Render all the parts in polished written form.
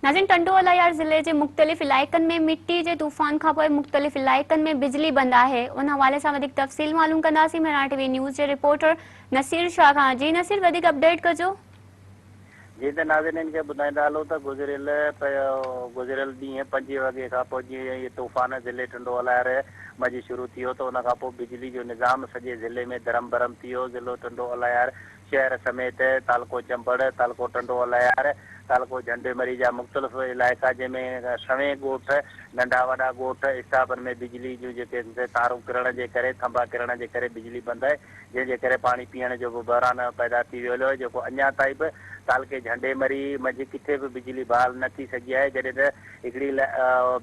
ناظرين ٽنڊو الهيار ضلعي جي مختلف علائقن ۾ مٽي جي طوفان کانپوء مختلف علائقن ۾ بجلي بند آهي ان حوالي سان وڌيڪ تفصيل معلوم ڪنداسين مهراڻ ٽي وي نيوز جي رپورٽر نصير شاهه کان جي نصير وڌيڪ اپڊيٽ ڪجو. جي ته ناظرين کي ٻڌائيندا هلون ته گذريل گذريل ڏينهن پنجين وڳي کان پوء جيئن ئي طوفان ضلعي ٽنڊو الهيار منجهه شروع ٿي ويو ته ان کان پوء بجلي جو نظام سڄي ضلعي ۾ درهم برهم ٿي ويو ضلعو ٽنڊو الهيار شهر سميت تعلقو چمبڙ، تعلقو ٽنڊو الهيار، تعلقو جهنڊي مري جا مختلف علائقا جنهن ۾ سوين ڳوٺ، ننڍا وڏا ڳوٺ، اسٽاپن ۾ بجلي جون جيڪي تارون ڪرڻ جي ڪري ٿنڀا ڪرڻ جي ڪري بجلي بند آهي جنهن جي ڪري پاڻي پيئڻ جو به بحران پيدا ٿي ويو هليو آهي جيڪو اڃا تائين به تعلقي جهنڊي مري منجهه ڪٿي به بجلي بحال نه ٿي سگهي آهي جڏهن ته هڪڙي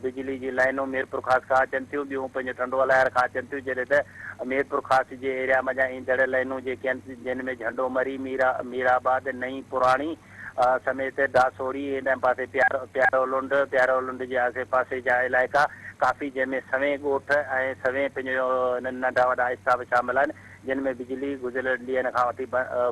بجلي جي لائينون ميرپورخاص کان اچن ٿيون ٻيون پنهنجو ٽنڊو الهيار کان اچن ٿيون جڏهن ته ميرپورخاص جي ايريا منجهان ايندڙ لائينون جيڪي آهن جن ۾ جهنڊو مري، مير آباد، نئين پراڻي سميت ڊاسوڙي هن پاسي پيارو لنڊ، پيارو لنڊ جي آسي پاسي جا علائقا ڪافي جنهن ۾ سوين ڳوٺ ۽ سوين پنهنجو ننڍا وڏا اسٽاپ شامل آهن جن ۾ بجلي گذريل ڏينهن کان وٺي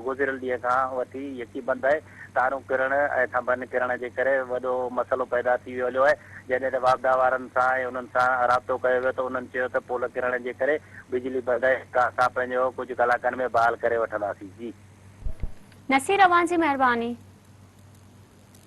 گذريل ڏينهن کان وٺي يڪي بند آهي. تارون ڪرڻ ۽ ٿنڀن ڪرڻ جي ڪري وڏو مسئلو پيدا ٿي ويو هليو آهي، جڏهن ته واپڊا وارن سان ۽ انهن سان رابطو ڪيو ويو ته انهن چيو ته پول ڪرڻ جي ڪري بجلي بند آهي جيڪا اسان پنهنجو ڪجهه ڪلاڪن ۾ بحال ڪري وٺنداسين. جي. نصير اوهان جي مهرباني.